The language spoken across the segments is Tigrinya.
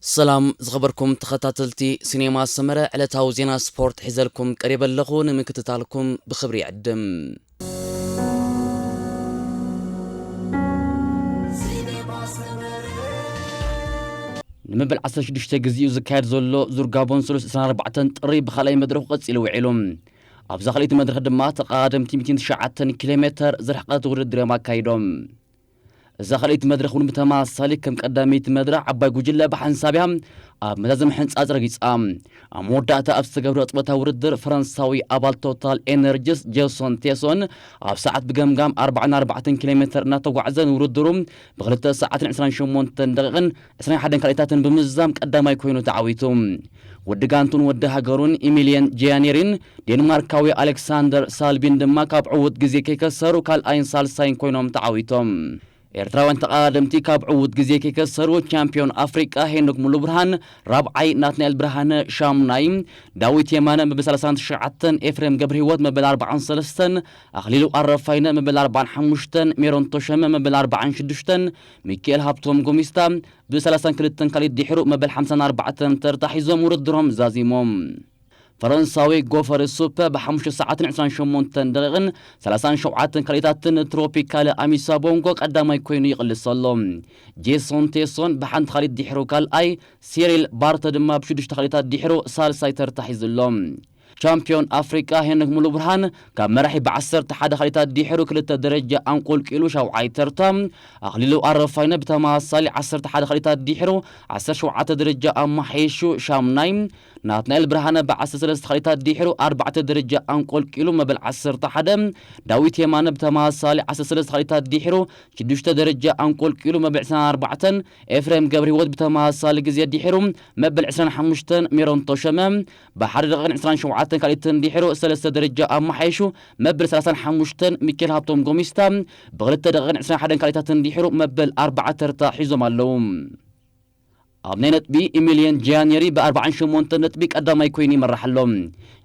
ሰላም ዝኸበርኩም ተኸታተልቲ ሲኔማ ሰመረ፣ ዕለታዊ ዜና ስፖርት ሒዘልኩም ቀሪበ ኣለኹ። ንምክትታልኩም ብኽብሪ ይዕድም። ንመበል ዓሰርተ ሽዱሽተ ግዜኡ ዝካየድ ዘሎ ዙር ጋቦን ሰለስተ ዕስራን ኣርባዕተን ጥሪ ብኻልኣይ መድረኹ ቀጺሉ ውዒሉ። ኣብዛ ካልኣይቲ መድረኽ ድማ ተቐዳደምቲ ሚእትን ትሽዓተን ኪሎ ሜተር ዝርሕቀት ውድድር እዮም ኣካይዶም። እዛ ካልኣይቲ መድረኽ እውን ብተመሳሳሊ ከም ቀዳመይቲ መድረኽ ዓባይ ጉጅለ ብሓንሳብ እያ ኣብ መዛዘሚ ሕንጻጽ ረጊጻ። ኣብ መወዳእታ ኣብ ዝተገብረ ቅጽበታዊ ውድድር ፈረንሳዊ ኣባል ቶታል ኤነርጂስ ጄሶን ቴሶን ኣብ ሰዓት ብገምጋም ኣርባዓን ኣርባዕተን ኪሎ ሜተር እናተጓዕዘ ንውድድሩ ብክልተ ሰዓትን ዕስራን ሸሞንተን ደቂቕን ዕስራን ሓደን ካልኢታትን ብምዝዛም ቀዳማይ ኮይኑ ተዓዊቱ። ወዲ ጋንቱን ወዲ ሃገሩን ኢሚልየን ጂያኔሪን ዴንማርካዊ ኣሌክሳንደር ሳልቢን ድማ ካብ ዕዉት ግዜ ከይከሰሩ ካልኣይን ሳልሳይን ኮይኖም ተዓዊቶም። ኤርትራውያን ተቐዳደምቲ ካብ ዕዉት ግዜ ከይከሰሩ ቻምፒዮን ኣፍሪቃ ሄኖክ ሙሉ ብርሃን ራብዓይ፣ ናትናኤል ብርሃነ ሻሙናይ፣ ዳዊት የማነ መበል ሰላሳን ትሽዓተን፣ ኤፍሬም ገብረ ህይወት መበል ኣርባዓን ሰለስተን፣ ኣኽሊሉ ኣረፋይነ መበል ኣርባዓን ሓሙሽተን፣ ሜሮን ተሾመ መበል ኣርባዓን ሽዱሽተን፣ ሚካኤል ሃብቶም ጎሚስታ ብሰላሳን ክልተን ካልኢት ድሕሩ መበል ሓምሳን ኣርባዕተን ተርታ ሒዞም ውድድሮም ዛዚሞም። ፈረንሳዊ ጎፈር ሱፐ ብሓሙሽተ ሰዓትን ዕስራን ሸሞንተን ደቂቕን ሰላሳን ሸውዓተን ካልኢታትን ትሮፒካል ኣሚሳ ቦንጎ ቀዳማይ ኮይኑ ይቕልስ ኣሎ። ጄሶን ቴሶን ብሓንቲ ካልኢት ድሕሩ ካልኣይ፣ ሲሪል ባርተ ድማ ብሽዱሽተ ካልኢታት ድሕሩ ሳልሳይ ተርታ ሒዙ ኣሎ። ቻምፒዮን ኣፍሪቃ ሄኖክ ሙሉ ብርሃን ካብ መራሒ ብዓሰርተ ሓደ ካልኢታት ድሕሩ ክልተ ደረጃ ኣንቆልቂሉ ሻውዓይ ተርታ፣ ኣኽሊሉ ኣረፋይነ ብተመሳሳሊ ዓሰርተ ሓደ ካልኢታት ድሕሩ ዓሰርተ ሸውዓተ ደረጃ ኣማሓይሹ ሻምናይ፣ ናትናኤል ብርሃነ ብዓሰርተ ሰለስተ ካልኢታት ድሕሩ ኣርባዕተ ደረጃ ኣንቆልቂሉ መበል ዓሰርተ ሓደ፣ ዳዊት የማነ ብተመሳሳሊ ዓሰርተ ሰለስተ ካልኢታት ድሕሩ ሽዱሽተ ደረጃ ኣንቆልቂሉ መበል ዕስራን ኣርባዕተን፣ ኤፍሬም ገብረህይወት ብተመሳሳሊ ግዜ ድሕሩ መበል ዕስራን ሓሙሽተን፣ ሜሮን ተሾመ ብሓደ ደቂቕን ዕስራን ሸውዓተን ካልኢትን ድሕሩ ሰለስተ ደረጃ ኣመሓይሹ መበል ሰላሳን ሓሙሽተን፣ ሚኬል ሃብቶም ጎሚስታ ብክልተ ደቂቕን ዕስራን ሓደን ካልኢታትን ድሕሩ መበል ኣርባዓ ተርታ ሒዞም ኣለዉ። ኣብ ናይ ነጥቢ ኢሚልየን ጃንየሪ ብኣርባዓን ሸሞንተን ነጥቢ ቀዳማይ ኮይኑ ይመርሕ ኣሎ።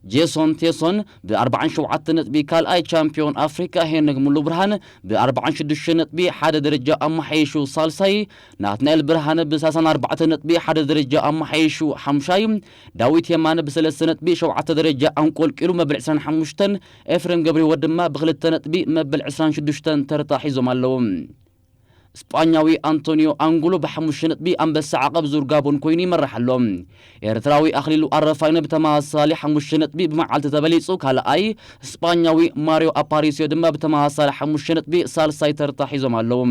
ጄሶን ቴሶን ብኣርባዓን ሸውዓተን ነጥቢ ካልኣይ፣ ቻምፒዮን ኣፍሪካ ሄኖክ ሙሉ ብርሃን ብኣርባዓን ሽዱሽተ ነጥቢ ሓደ ደረጃ ኣመሓይሹ ሳልሳይ፣ ናትናኤል ብርሃነ ብሰላሳን ኣርባዕተን ነጥቢ ሓደ ደረጃ ኣመሓይሹ ሓሙሻይ፣ ዳዊት የማነ ብሰለስተ ነጥቢ ሸውዓተ ደረጃ ኣንቆልቂሉ መበል ዕስራን ሓሙሽተን፣ ኤፍሬም ገብረህይወት ድማ ብክልተ ነጥቢ መበል ዕስራን ሽዱሽተን ተርታ ሒዞም ኣለዉ። ስጳኛዊ ኣንቶኒዮ ኣንጉሎ ብሓሙሽተ ነጥቢ ኣንበሳ ዓቐብ ዙር ጋቦን ኮይኑ ይመርሕ ኣሎ። ኤርትራዊ ኣኽሊሉ ኣረፋይነ ብተመሳሳሊ ሓሙሽተ ነጥቢ ብመዓልቲ ተበሊጹ ካልኣይ፣ ስጳኛዊ ማሪዮ ኣፓሪሲዮ ድማ ብተመሳሳሊ ሓሙሽተ ነጥቢ ሳልሳይ ተርታ ሒዞም ኣለዉ።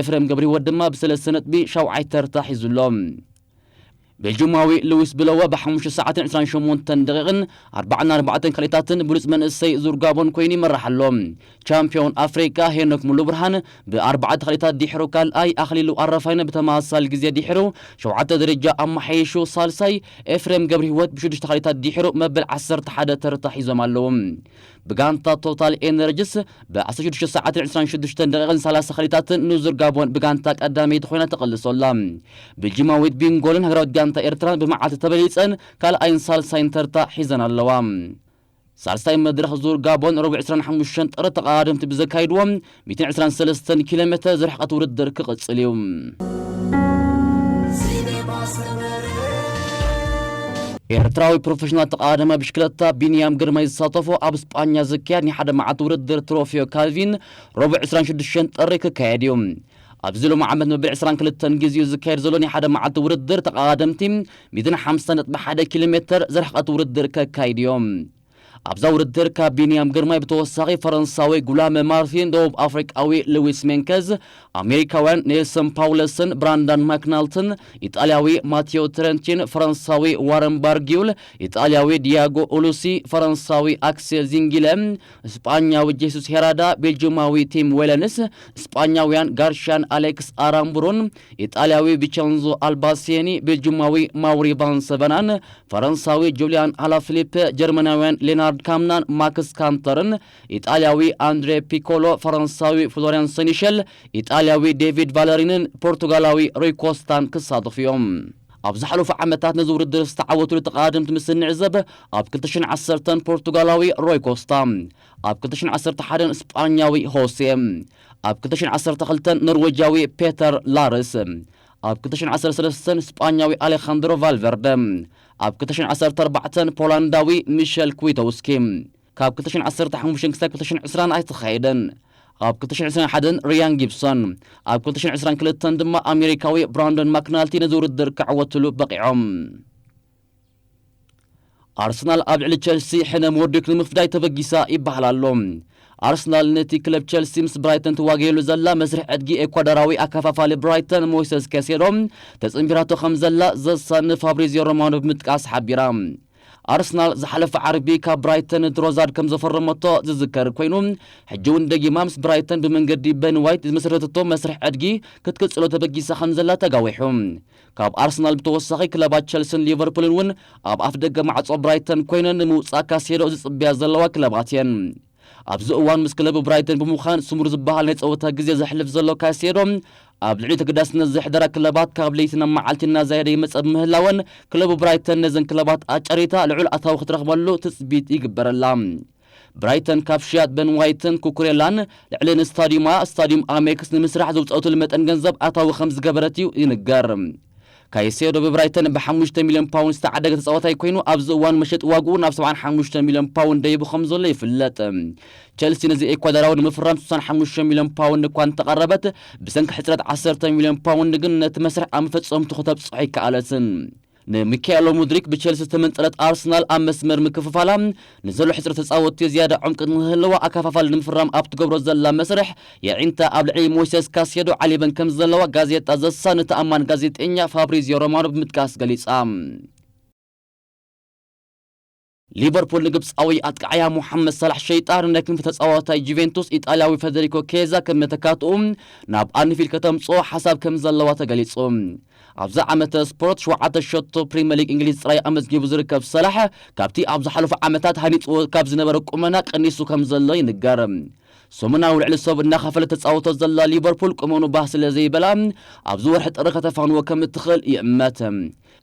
ኤፍሬም ገብረህይወት ድማ ብሰለስተ ነጥቢ ሻውዓይ ተርታ ሒዙ ኣሎ። ቤልጅማዊ ሉዊስ ብለወ ብሓሙሽተ ሰዓትን ዕስራን ሸሞንተን ደቂቕን ኣርባዓን ኣርባዕተን ካልኢታትን ብሉጽ መንእሰይ ዙር ጋቦን ኮይኑ ይመርሕ ኣሎ። ቻምፒዮን ኣፍሪቃ ሄኖክ ሙሉ ብርሃን ብኣርባዕተ ካልኢታት ድሕሩ ካልኣይ፣ ኣኽሊሉ ኣረፋይነ ብተመሳሳሊ ግዜ ድሕሩ ሸውዓተ ደረጃ ኣመሓይሹ ሳልሳይ፣ ኤፍሬም ገብረህይወት ብሽዱሽተ ካልኢታት ድሕሩ መበል ዓሰርተ ሓደ ተርታ ሒዞም ኣለዉ። ብጋንታ ቶታል ኤነርጂስ ብ ዓሰርተ ሽዱሽተ ሰዓትን ዕስራን ሽዱሽተን ደቂቕን ሰላሳ ካልኢታትን ንዙር ጋቦን ብጋንታ ቀዳመይቲ ኮይና ተቐልሶ ኣላ። ቤልጂማዊት ቢንጎልን ሃገራዊት ጋንታ ኤርትራን ብመዓልቲ ተበሊጸን ካልኣይን ሳልሳይን ተርታ ሒዘን ኣለዋ። ሳልሳይ መድረኽ ዙር ጋቦን ረቡዕ ዕስራን ሓሙሽተን ጥሪ ተቐዳደምቲ ብዘካይድዎ ሚእትን ዕስራን ሰለስተን ኪሎ ሜተር ዝርሕቀት ውድድር ክቕጽል እዩ። ኤርትራዊ ፕሮፌሽናል ተቐዳዳማይ ብሽክለታ ቢንያም ግርማይ ዝሳተፎ ኣብ ስጳኛ ዝካየድ ናይ ሓደ መዓልቲ ውድድር ትሮፊዮ ካልቪን ረቡዕ ዕስራን ሽዱሽተን ጥሪ ክካየድ እዩ። ኣብዚ ሎሚ ዓመት መበል ዕስራን ክልተን ግዜኡ ዝካየድ ዘሎ ናይ ሓደ መዓልቲ ውድድር ተቐዳደምቲ ሚእትን ሓምሳን ነጥቢ ሓደ ኪሎ ሜተር ዝርሕቀት ውድድር ከካይድ እዮም። ኣብዛ ውድድር ካብ ቢንያም ግርማይ ብተወሳኺ ፈረንሳዊ ጉላመ ማርቲን፣ ደቡብ ኣፍሪቃዊ ሉዊስ ሜንከዝ፣ ኣሜሪካውያን ኔልሰን ፓውለስን ብራንዳን ማክናልትን፣ ኢጣልያዊ ማቴዮ ትረንቲን፣ ፈረንሳዊ ዋረን ባርጊዩል፣ ኢጣልያዊ ዲያጎ ኡሉሲ፣ ፈረንሳዊ ኣክሴል ዚንጊለ፣ ስጳኛዊ ጄሱስ ሄራዳ፣ ቤልጅማዊ ቲም ዌለንስ፣ ስጳኛውያን ጋርሻን ኣሌክስ ኣራምቡሮን፣ ኢጣልያዊ ቪቸንዞ ኣልባሴኒ፣ ቤልጅማዊ ማውሪ ቫን ሰቨናን፣ ፈረንሳዊ ጁልያን ኣላፊሊፐ፣ ጀርመናውያን ሌናርድ ካምናን ማክስ ካንተርን፣ ኢጣልያዊ ኣንድሬ ፒኮሎ፣ ፈረንሳዊ ፍሎሪያን ሰኒሸል፣ ኢጣልያዊ ዴቪድ ቫለሪንን ፖርቱጋላዊ ሩይ ኮስታን ክሳተፉ እዮም። ኣብ ዝሓለፉ ዓመታት ነዚ ውድድር ዝተዓወቱሉ ተቐዳደምቲ ምስ እንዕዘብ፣ ኣብ ክልተ ሽሕን ዓሰርተን ፖርቱጋላዊ ሮይ ኮስታ፣ ኣብ ክልተ ሽሕን ዓሰርተ ሓደን ስጳኛዊ ሆሴ፣ ኣብ ክልተ ሽሕን ዓሰርተ ክልተን ኖርዌጃዊ ፔተር ላርስ፣ ኣብ ክልተ ሽሕን ዓሰርተ ሰለስተን ስጳኛዊ ኣሌኻንድሮ ቫልቨርደ፣ ኣብ ክልተ ሽሕን ዓሰርተ ኣርባዕተን ፖላንዳዊ ሚሸል ኩዊቶውስኪ፣ ካብ ክልተ ሽሕን ዓሰርተ ሓሙሽተን ክሳብ ክልተ ሽሕን ዕስራን ኣይተኻየደን። ኣብ ክልተ ሽሕን ዕስራን ሓደን ሪያን ጊብሶን፣ ኣብ ክልተ ሽሕን ዕስራን ክልተን ድማ ኣሜሪካዊ ብራንደን ማክናልቲ ነዚ ውድድር ክዕወትሉ በቒዖም። ኣርሰናል ኣብ ልዕሊ ቸልሲ ሕነ ሞድሪክ ንምፍዳይ ተበጊሳ ይበሃል ኣሎ። ኣርሰናል ነቲ ክለብ ቸልሲ ምስ ብራይተን ትዋገየሉ ዘላ መስርሕ ዕድጊ ኤኳዶራዊ ኣከፋፋሊ ብራይተን ሞይሰስ ከሴዶ ተጸንቢራቶ ከም ዘላ ዘሳን ፋብሪዚዮ ሮማኖ ብምጥቃስ ሓቢራ። ኣርሰናል ዝሓለፈ ዓርቢ ካብ ብራይተን ትሮዛርድ ከም ዘፈረመቶ ዝዝከር ኮይኑ፣ ሕጂ እውን ደጊማ ምስ ብራይተን ብመንገዲ በን ዋይት ዝመሰረተቶ መስርሕ ዕድጊ ክትቅጽሎ ተበጊሳ ከም ዘላ ተጋዊሑ። ካብ ኣርሰናል ብተወሳኺ ክለባት ቸልስን ሊቨርፑልን እውን ኣብ ኣፍ ደገ ማዕጾ ብራይተን ኮይነን ንምውጻእ ካሴዶ ዝጽበያ ዘለዋ ክለባት እየን። ኣብዚ እዋን ምስ ክለብ ብራይተን ብምዃን ስሙር ዝበሃል ናይ ጸወታ ግዜ ዘሕልፍ ዘሎ ካሴዶ፣ ኣብ ልዕሊ ተገዳስነት ዘሕደራ ክለባት ካብ ለይቲ ናብ መዓልቲ እናዛየደ ይመጸ ብምህላወን፣ ክለብ ብራይተን ነዘን ክለባት ኣጨሪታ ልዑል ኣታዊ ክትረኽበሉ ትጽቢት ይግበረላ። ብራይተን ካብ ሽያጥ በን ዋይትን ኩኩሬላን ልዕሊ ንስታዲዩማ፣ ስታዲዩም ኣሜክስ፣ ንምስራሕ ዘውፅኣትሉ መጠን ገንዘብ ኣታዊ ከም ዝገበረት እዩ ይንገር። ካይሴዶ ብብራይተን ብ ሓሙሽተ ሚልዮን ፓውንድ ዝተዓደገ ተፃዋታይ ኮይኑ፣ ኣብዚ እዋን መሸጢ ዋግኡ ናብ ሰብዓን ሓሙሽተ ሚልዮን ፓውንድ ደይቡ ከም ዘሎ ይፍለጥ። ቸልሲ ነዚ ኤኳዶራዊ ንምፍራም ስሳን ሓሙሽተ ሚልዮን ፓውንድ እኳ እንተቐረበት፣ ብሰንኪ ሕፅረት ዓሰርተ ሚልዮን ፓውንድ ግን ነቲ መስርሕ ኣብ መፈፀምቱ ከተብፅሖ ኣይከኣለትን። ንሚካኤሎ ሙድሪክ ብቸልሲ ዝተመንጠለት ኣርሰናል ኣብ መስመር ምክፍፋላ ንዘሎ ሕፅረት ተፃወትቲ ዝያዳ ዕምቂ ንክህልዋ ኣከፋፋሊ ንምፍራም ኣብ ትገብሮ ዘላ መስርሕ የዒንታ ኣብ ልዕሊ ሞይሰስ ካሴዶ ዓሊበን ከም ዘለዋ ጋዜጣ ዘሳን ተኣማን ጋዜጠኛ ፋብሪዚዮ ሮማኖ ብምጥቃስ ገሊጻ። ሊቨርፑል ንግብጻዊ ኣጥቃዓያ ሞሓመድ ሳላሕ ሸይጣ ንናይ ክንፊ ተጻዋታይ ጁቬንቱስ ኢጣልያዊ ፈደሪኮ ኬዛ ከም መተካትኡ ናብ ኣንፊልድ ከተምጽኦ ሓሳብ ከም ዘለዋ ተገሊጹ። ኣብዚ ዓመተ ስፖርት ሸውዓተ ሸቶ ፕሪምየር ሊግ እንግሊዝ ጥራይ ኣመዝጊቡ ዝርከብ ሰላሕ፣ ካብቲ ኣብ ዝሓለፉ ዓመታት ሃኒጽዎ ካብ ዝነበረ ቁመና ቀኒሱ ከም ዘሎ ይንገር። ሰሙናዊ ልዕሊ ሰብ እናኸፈለ ተጻወቶ ዘላ ሊቨርፑል ቁመኑ ባህ ስለ ዘይበላ፣ ኣብዚ ወርሒ ጥሪ ከተፋንዎ ከም እትኽእል ይእመት።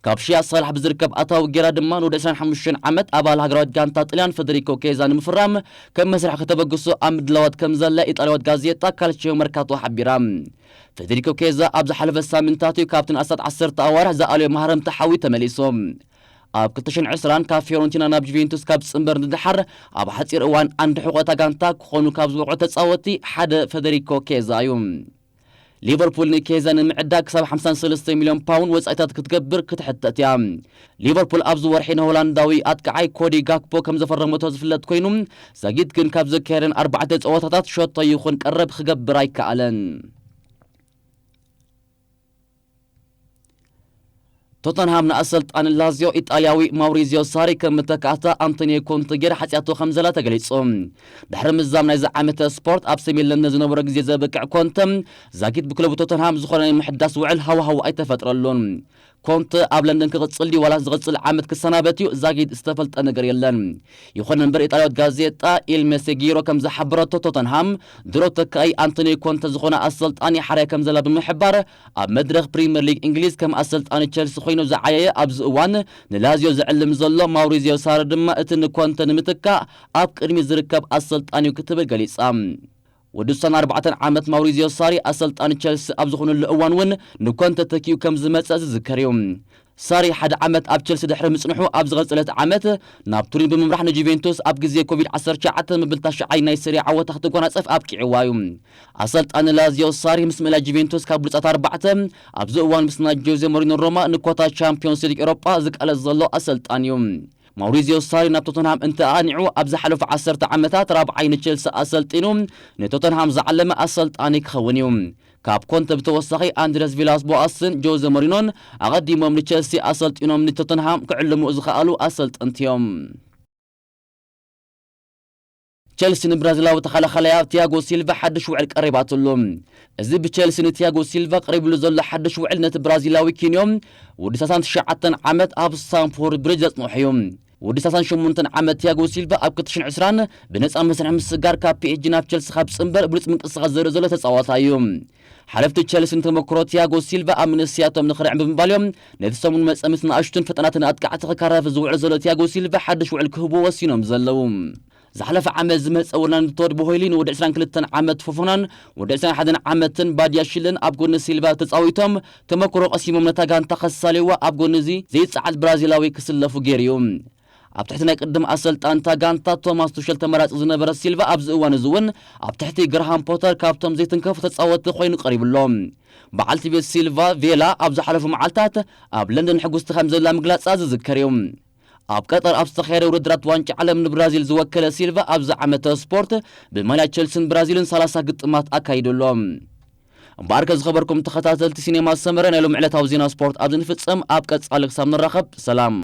ካብ ሽያጥ ሳላሕ ብዝርከብ ኣታዊ ጌራ ድማ ንወዲ ዕስራን ሓሙሽተን ዓመት ኣባል ሃገራዊት ጋንታ ጥልያን ፈደሪኮ ኬዛ ንምፍራም ከም መስርሕ ከተበግሶ ኣብ ምድላዋት ከም ዘላ ኢጣልያዊት ጋዜጣ ካልቺዮ መርካቶ ሓቢራ። ፈደሪኮ ኬዛ ኣብ ዝሓለፈ ሳምንታት እዩ ካብቲ ንኣስታት ዓሰርተ ኣዋርሕ ዝኣለዮ ማህረምቲ ሓዊ ተመሊሱ። ኣብ ክልተ ሽሕን ዕስራን ካብ ፊዮረንቲና ናብ ጁቬንቱስ ካብ ዝጽንበር ንደሓር፣ ኣብ ሓጺር እዋን ዓንዲ ሕቖ እታ ጋንታ ክኾኑ ካብ ዝበቕዑ ተጻወትቲ ሓደ ፈደሪኮ ኬዛ እዩ። ሊቨርፑል ንኬዛ ንምዕዳግ ክሳብ ሓምሳን ሰለስተ ሚልዮን ፓውንድ ወጻኢታት ክትገብር ክትሕተት እያ። ሊቨርፑል ኣብዚ ወርሒ ንሆላንዳዊ ኣጥቃዓይ ኮዲ ጋክፖ ከም ዘፈረመቶ ዝፍለጥ ኮይኑ፣ ዛጊት ግን ካብ ዘካየደን ኣርባዕተ ጸወታታት ሸቶ ይኹን ቀረብ ክገብር ኣይከኣለን። ቶተንሃም ንኣሰልጣኒ ላዚዮ ኢጣልያዊ ማውሪዚዮ ሳሪ ከም መተካእታ ኣንቶኒዮ ኮንተ ገይራ ሓጽያቶ ከም ዘላ ተገሊጹ። ድሕሪ ምዛም ናይዚ ዓመተ ስፖርት ኣብ ሰሜን ለንደን ዝነበሮ ግዜ ዘብቅዕ ኮንተ፣ ዛጊት ብክለቡ ቶተንሃም ዝኾነ ናይ ምሕዳስ ውዕል ሃዋህው ኣይተፈጥረሉን። ኮንተ ኣብ ለንደን ክቕጽል ድዩ ዋላስ ዝቕጽል ዓመት ክሰናበት እዩ ዛጊት ዝተፈልጠ ነገር የለን። ይኹን እምበር ኢጣልያዊት ጋዜጣ ኢል ሜሴጊሮ ከም ዝሓበረቶ ቶተንሃም ድሮ ተካኢ ኣንቶኒዮ ኮንተ ዝኾነ ኣሰልጣኒ ሓርያ ከም ዘላ ብምሕባር ኣብ መድረኽ ፕሪምየር ሊግ እንግሊዝ ከም ኣሰልጣኒ ቸልሲ ኮይኑ ዝዓየየ ኣብዚ እዋን ንላዚዮ ዝዕልም ዘሎ ማውሪዚዮ ሳሪ ድማ እቲ ንኮንተ ንምትካእ ኣብ ቅድሚ ዝርከብ ኣሰልጣኒ እዩ ክትብል ገሊጻ። ወዲ ስሳን ኣርባዕተን ዓመት ማውሪዚዮ ሳሪ ኣሰልጣኒ ቸልሲ ኣብ ዝኾነሉ እዋን እውን ንኮንተ ተኪኡ ከም ዝመጸ ዝዝከር እዩ። ሳሪ ሓደ ዓመት ኣብ ቸልሲ ድሕሪ ምጽንሑ ኣብ ዝቐጸለት ዓመት ናብ ቱሪን ብምምራሕ ንጁቬንቱስ ኣብ ግዜ ኮቪድ ዓሰርተ ትሽዓተ መብል ታሽዓይ ናይ ሰሪያ ዓወታ ክትጎናጸፍ ኣብቂዕዋ እዩ። ኣሰልጣኒ ላዚዮ ሳሪ ምስ ምእላይ ጁቬንቱስ ካብ ብሉጻት ኣርባዕተ ኣብዚ እዋን ምስ ናይ ጆዜ ሞሪኖ ሮማ ንኮታ ቻምፒዮንስ ሊግ ኤውሮጳ ዝቃለስ ዘሎ ኣሰልጣኒ እዩ። ማውሪዚዮ ሳሪ ናብ ቶተንሃም እንተ ኣቕኒዑ ኣብ ዝሓለፉ ዓሰርተ ዓመታት ራብዓይ ንቸልሲ ኣሰልጢኑ ንቶተንሃም ዝዓለመ ኣሰልጣኒ ክኸውን እዩ። ካብ ኮንተ ብተወሳኺ ኣንድረስ ቪላስ ቦኣስን ጆዜ ሞሪኖን ኣቐዲሞም ንቸልሲ ኣሰልጢኖም ንቶተንሃም ክዕልሙ ዝኸኣሉ ኣሰልጠንቲ እዮም። ቸልሲ ንብራዚላዊ ተኸላኸላያ ቲያጎ ሲልቫ ሓድሽ ውዕል ቀሪባትሉ። እዚ ብቸልሲ ንቲያጎ ሲልቫ ቀሪብሉ ዘሎ ሓድሽ ውዕል ነቲ ብራዚላዊ ኪንዮ ወዲ ሰላሳን ትሽዓተን ዓመት ኣብ ስታንፎርድ ብሪጅ ዘጽንሖ እዩ። ወዲ ሰላሳን ሸሞንተን ዓመት ቲያጎ ሲልቫ ኣብ ክልተ ሽሕን ዕስራን ብነጻ መስርሕ ምስጋር ካብ ፒኤስጂ ናብ ቸልሲ ካብ ጽንበር ብሉጽ ምንቅስቓስ ዘርኢ ዘሎ ተጻዋታይ እዩ። ሓለፍቲ ቸልሲ ንተመክሮ ቲያጎ ሲልቫ ኣብ መንእሰያቶም ንኽርዕም ብምባል እዮም ነቲ ሰሙን መጸምስ ንኣሽቱን ፈጠናትን ኣጥቃዕቲ ክካረፍ ዝውዕል ዘሎ ቲያጎ ሲልቫ ሓድሽ ውዕል ክህብዎ ወሲኖም ዘለዉ። ዝሓለፈ ዓመት ዝመጸ ወርላንድ ቶድ ቦሆይሊ ንወዲ ዕስራን ክልተን ዓመት ፎፎናን ወዲ ዕስራን ሓደን ዓመትን ባድያሽልን ኣብ ጎኒ ሲልቫ ተጻዊቶም ተመክሮ ቀሲሞም ነታ ጋንታ ከሳልይዋ ኣብ ጎኒ እዚ ዘይጸዓድ ብራዚላዊ ክስለፉ ገይሩ እዩ። ኣብ ትሕቲ ናይ ቅድም ኣሰልጣንታ ጋንታ ቶማስ ቱሸል ተመራጺ ዝነበረ ሲልቫ ኣብዚ እዋን እዚ እውን ኣብ ትሕቲ ግርሃም ፖተር ካብቶም ዘይትንከፉ ተጻወቲ ኮይኑ ቀሪቡ ኣሎ። በዓልቲ ቤት ሲልቫ ቬላ ኣብ ዝሓለፉ መዓልታት ኣብ ለንደን ሕጉስቲ ከም ዘላ ምግላጻ ዝዝከር እዩ። ኣብ ቀጠር ኣብ ዝተኻየደ ውድድራት ዋንጫ ዓለም ንብራዚል ዝወከለ ሲልቫ ኣብዚ ዓመተ ስፖርት ብማልያ ቸልሲን ብራዚልን ሰላሳ ግጥማት ኣካይዱ ኣሎ። እምበኣርከ ዝኸበርኩም ተኸታተልቲ ሲኔማ ሰመረ ናይ ሎም ዕለታዊ ዜና ስፖርት ኣብዚ ንፍጽም። ኣብ ቀጻሊ ክሳብ ንራኸብ ሰላም።